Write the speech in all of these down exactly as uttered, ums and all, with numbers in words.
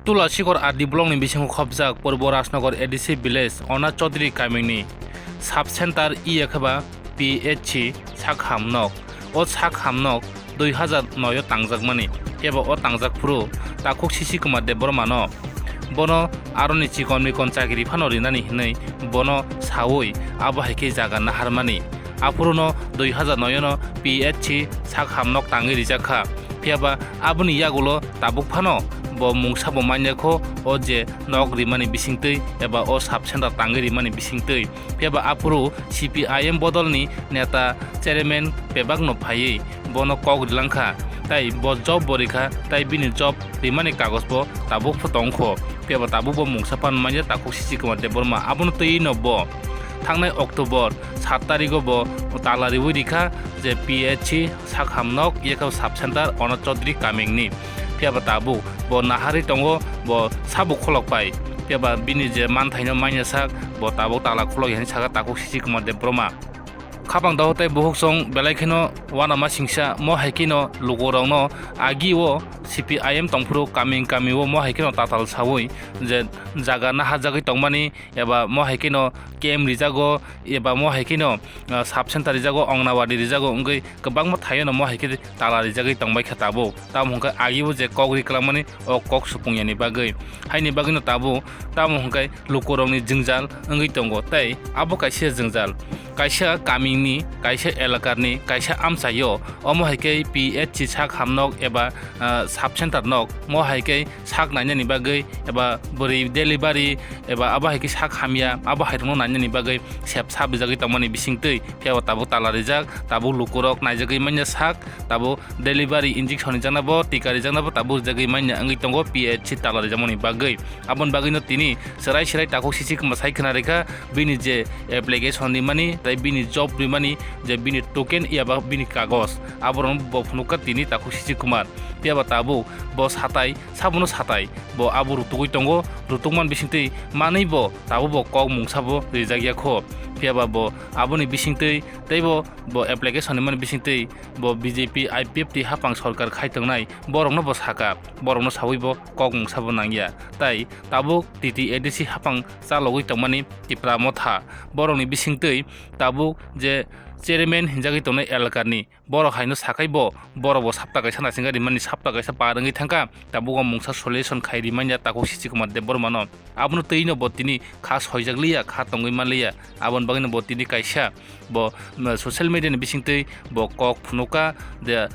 Tulasikor R D block ni bisingo khopjak Purbo Rajnagar A D C village Ona Chaudhary kamini sub center iya khe ba P H C sak hamnok. O sak hamnok dui hazar noi o tangjakmani, eba o tangjak phuru takhuk Sisi Kumar Debbarma no bono aroni chikon mikon chakiri phano rinani hinwi bono sawi abo hai khe jaga naharmani. Aphuru no dui hazar noi o no P H C sak hamnok tangwi rijak kha. Phiya ba aboni yagulo tabuk phano bo mungsa bo manya kho, o je nok rimani bisingtwi eba o sub center tangwi rimani bisingtwi. Phiya ba aphuru C P I M bodolni neta chairman bebakno phaiwi bono kok rilang kha, tai bo job bo rikha, tai bini job rimani kagoj bo tabuk pho tong kho. Phiya ba tabuk bo mungsa phano manya takhuk Sisi Kumar Debbarma. Abono twi no bo thangnai October sat tarigo bo tala riwi rikha je P H C sak hamnok, yakha sub center Ona Chaudhary kamingni. Phiya ba tabuk bo naharwi tongo, bo sabo khulok pai. Phiya ba bini je manthaino manya sak, bo tabuk tala khulok ya hinwi saka takhuk Sisi Kumar Debbarma. Khapang daho tei buhuk song belai kheno uanama singsa, mo hai kheno lukurokno agi o C P I M tongphuru kaming kami o mo hai kheno tatal sawi je jaga naharjagwi tongmani, eba mo hai kheno camp rijago, eba mo hai kheno, ah, sub center rijago, Anganwadi rijago, wngwi kwbangma thaio no mo hai khe tala rijagwi tongbai kha tabuk. Tamo hwnkhe agi o je kok ri kwlangmani o kok supung yani bagwi. Haini bagwino tabuk tamo hwnkhe lukurokni jwngjal wngwi tongo tei abo kaisa jwngjal. Kaisa kamini, kaisa elakarni, kaisa amchaio omo hai khe P H C sak hamnok eba, ah, sub center nok mo hai khe sak nainani bagwi eba bwrwi delivery eba abo hai khe sak hamya, abo hai rokno nainani bagwi sep sap rijagwi tongmani bisingtwi. Phiya bo tabuk tala rijak, tabuk lukurok naijagwi manya sak, tabuk delivery injection rijaknabo, tika rijaknabo tabuk rijagwi manya wngwi tongo, P H C tala rijakmani bagwi. Aboni bagwino tini chwrai chwrai takhuk Sisi Kumar sai khna rikha, bini je application rimani tei bini job rimani je bini token eba bini kagoj, aborokno bo phunukha tini takhuk Sisi Kumar. Phiya bo tabuk bo satai, sabono satai, bo abo rutugwi tongo, rutugman bisingtwi manwi bo tabuk bo kok mungsa bo rijak ya kho. Phiya ba bo aboni bisingtwi teibo bo application rimani bisingtwi bo B J P I P F T hapang sorkar khai tongnai borokno bo saka, borokno sawi bo kok mungsa bo nangya. Tai tabuk T T A D C hapang chalogwi tongmani Tipra Motha, borokni bisingtwi tabuk je chairman hinjagwi tongnai elakani borok haino sakai bo, borok bo sapta kaisa naisingkha rimani, sapta kaisa par wngwi thangkha, tabuk o mungsa solution khai rimanya takhuk Sisi Kumar Debbarmano. Abono twi no bo tini kha soijak liya, kha tongwi man liya. Aboni bagwino bo tini kaisa bo, mm, social media ni bisingtwi bo kok phunukha je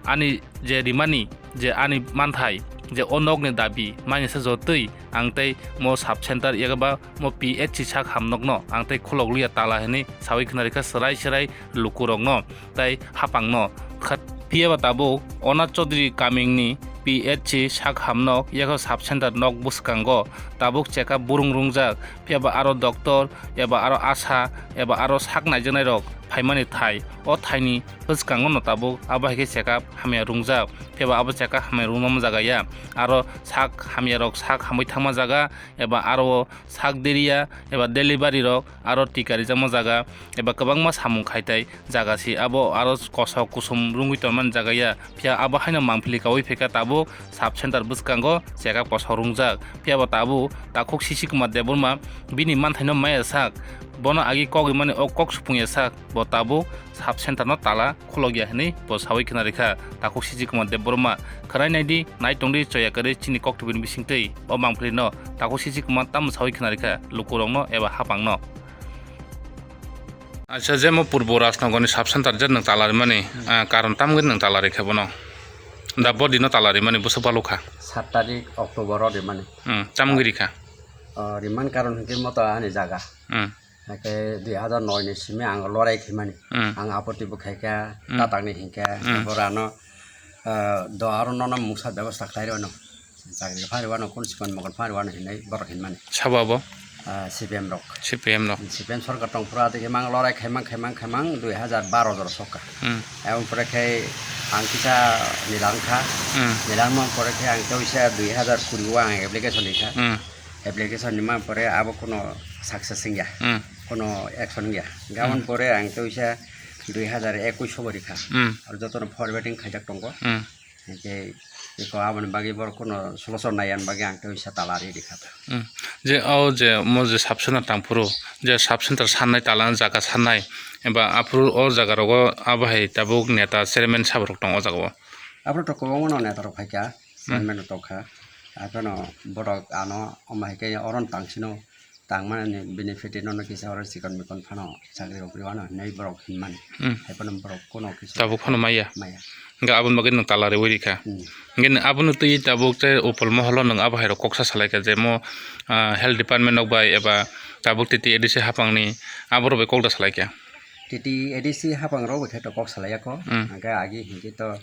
ani je rimani je ani manthai je o nokni dabi manya se jotoi ang tei mo sub center eba mo P H C sak hamnokno ang tei khulok liya tala hinwi sawi khna rikha chwrai chwrai lukurokno tei hapangno kha. Phiya ba tabuk Ona Chaudhary kamingni P H C sak hamnok yakho sub center nok bwskango tabuk chekap burung rungjak, phiya ba aro doctor eba aro asa eba aro sak naijaknairok phaimani thai. O thaini bwskango no tabuk abo hai khe chekap hamya rungjak, phiya ba abo chekap hamya rungma jaga ya, aro sak hamyarok sak hamwi thangma jaga eba aro sak deriya eba delivery rok aro tika rijakma jaga eba kwbangma samung khaitai jaga si abo aro kosok kusom rungwi tongmani jaga ya, phiya abo haino mangpili kaui phaikha tabuk sub center bwskango chekap kosok rungjak, phiya bo tabuk takhuk Sisi Kumar Debbarma bini manthaino maya sak, bono agi kok rimani o kok supung ya sak, bo tabuk sub center no tala khulok ya hinwi bo sawi khna rikha takhuk Sisi Kumar Debbarma. Khwnai naidi, nai tongdi, choya kwrwi chini kok tubini bisingtwi o mangpili no takhuk Sisi Kumar tamo sawi khna rikha lukurokno eba hapangno. Acha, jemo Purbo Rajnagarni sub center je nwng tala rimani, ah, karon tamo gwi nwng tala rikha bono? Da body no tala rimani bwswk balukha. Sat tarik October o rimani. Hmm, tamo gwi rikha? O, rimani karon hwnkhe moto ani jaga. Hmm. Hake dui hazar noi ni simi ang lorai khaimani. Hmm. Ang apoti bo khaikha, Hmm. Tatakni hinkha, Hmm. Borano, ah, do aro nono mungsa bebosta khlai rwno. Chakri phari wano, kun sikon mokon phari wano hinwi borok hinmani. Sabo abo? Ah, C P M rok. C P M rok. C P M sorkar tong phuru adike mang lorai khaimang, khaimang, khaimang dui hazar baro jora sokha. Hmm. Ebong pore khe ang kisa nilang kha. Hmm. Nilang mang pore khe ang tei kisa dui hazar kuri o ang application rikha. Hmm. Application ni mang pore abo kuno success wngya. Hmm. Kuno action wngya. Gabon Hmm. pore ang tei kisa dui hazar ekush o bo rikha. Hmm. Aro jotono forwarding khaijak tongo. Hmm. Hingke Eko aboni bagwi borok kuno solution nai ani bagwi ang tei uaisa tala ri rikha ta. Hmm. Je o je mo je sub center tang phuru, je sub center sannai tala jaga sannai, eba aphuru o jaga rogo abo hai tabuk neta chairman sabo rok tongo o jaga o. Aphuru to kwbangma no neta rok phaikha, Hmm. chairman rok tongkha. Aphano borok ano omo hai khe oron tang sino tangmani benefit nono kisa oro chikon mikon phano chakri rok rwano hinwi borok hinmani. Hmm. Hai phano borok kuno kisa Tabuk phano maya. Maya. Hingke aboni bagwi nwng tala rewi rikha. Hmm. Hingke nwng abono twi tabuk tei upol moholo nwng abo hai rok kok sa salaikha je mo, ah, health department rok bai eba tabuk T T A D C hapangni aborok bai kok da salaikha. T T A D C hapang rok bai khe to kok salaiya ko. Hmm. Hingke agi hingke to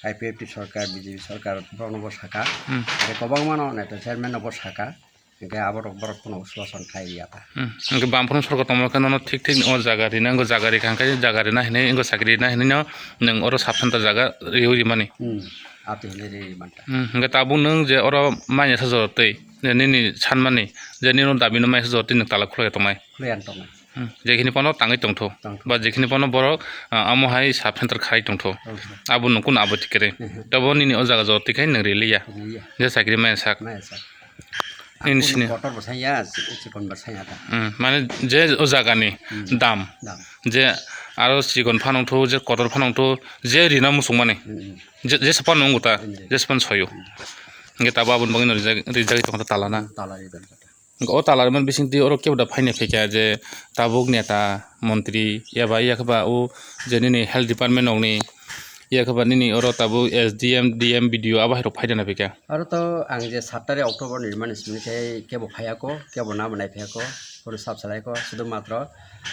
I P F T sorkar, B J P sorkar borok no bo saka. Hmm. Hingke kwbangma no neto chairman no bo saka. Hingke aborok borok phano solution khai ya ta. Hmm. Hingke bumphang sorkar tongma khe nono thik thik o jaga rina, o jaga rikha hingke jaga rina hinwi, o chakri rina hinwi no nwng oro sub center jaga riui rimani. Hmm. Ati hinwi ri manta. Hmm. Hingke tabuk nwng je oro manya sa jora twi, je nini sanmani, je nini dabi no manya sa jora twi nwng tala khulai tongnai. Khulai ang tongnai. Hmm. Jekhini phano tangwi tongtho. Tongtho. Ba jekhini phano borok, ah, amo hai sub center khai tongtho. Tongtho. Abo nukun abo tikere. Mhm. Tabo nini o jaga jora twi khai nwng riliya. Riliya. Je chakri manya sak. Manya sak. Nini Akun sini. Kotor bo sanya, chikon bo sanya ta. Hmm, mane je o jagani Hmm. dam. Dam. Je aro chikon phanang tho, je kotor phanang tho, je rina musung mani. Hmm. Je, je sapan nungo ta, Hmm. je sapan soyo. Hingke tabo aboni bagwi no rijak, rijak tong ta tala na. Tala rijak ta. Hingke o tala man bising twi oro kebo da phaina phaikha je tabuk neta, montri, yaba yakhe ba o je nini health department nokni yakhe ba nini oro tabuk S D M, D M, B D O abo hai rok phaina phaikha. Aro to ang je saat tarik October ni mani simi khe kebo phaiya ko, kebo nabo nai phaiya ko, kono sab salai ko, sudu matro,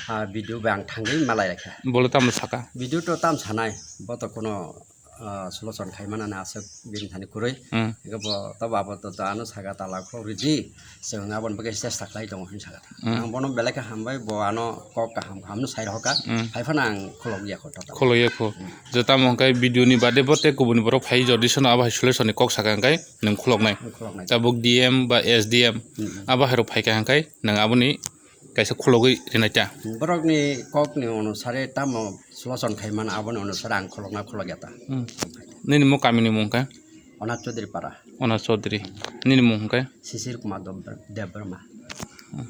ah, video bai ang thangwi malai rakha. Bole tamo saka? Video to tam sanai, bo to kono, ah, solution khai mana na aswk bini thani kwrwi. Hmm. Ego bo to babo to, to ano saka tala khulok ridi, chwng aboni bagwi chesta khlai tongo hinwi saka. Hmm. Ang bono belai khe hambai, bo ano kok kaham kaham no sai rohorkha, Hmm. hai phano ang khulok ya kho total. Khulok ya kho. Hmm. Je tamo hwnkhe video ni bade bo tei kubuni borok phai jodi sono abo hai solution ni kok saka hwnkhe nwng khuloknai. Khuloknai. Tabuk D M ba S D M Hmm. abo hai rok phaikha hwnkhe nwng aboni kaisa khulogwi rinai ta. Borokni kokni onusare tamo solution khai mano, aboni onusare ang khulokna khulok ya ta. Hmm. Nini mo kamini mung khe? Onath Chaudhary para. Onath Chaudhary. Nini mung khe? Sisir Kumar Deb-, Debbarma. Hmm.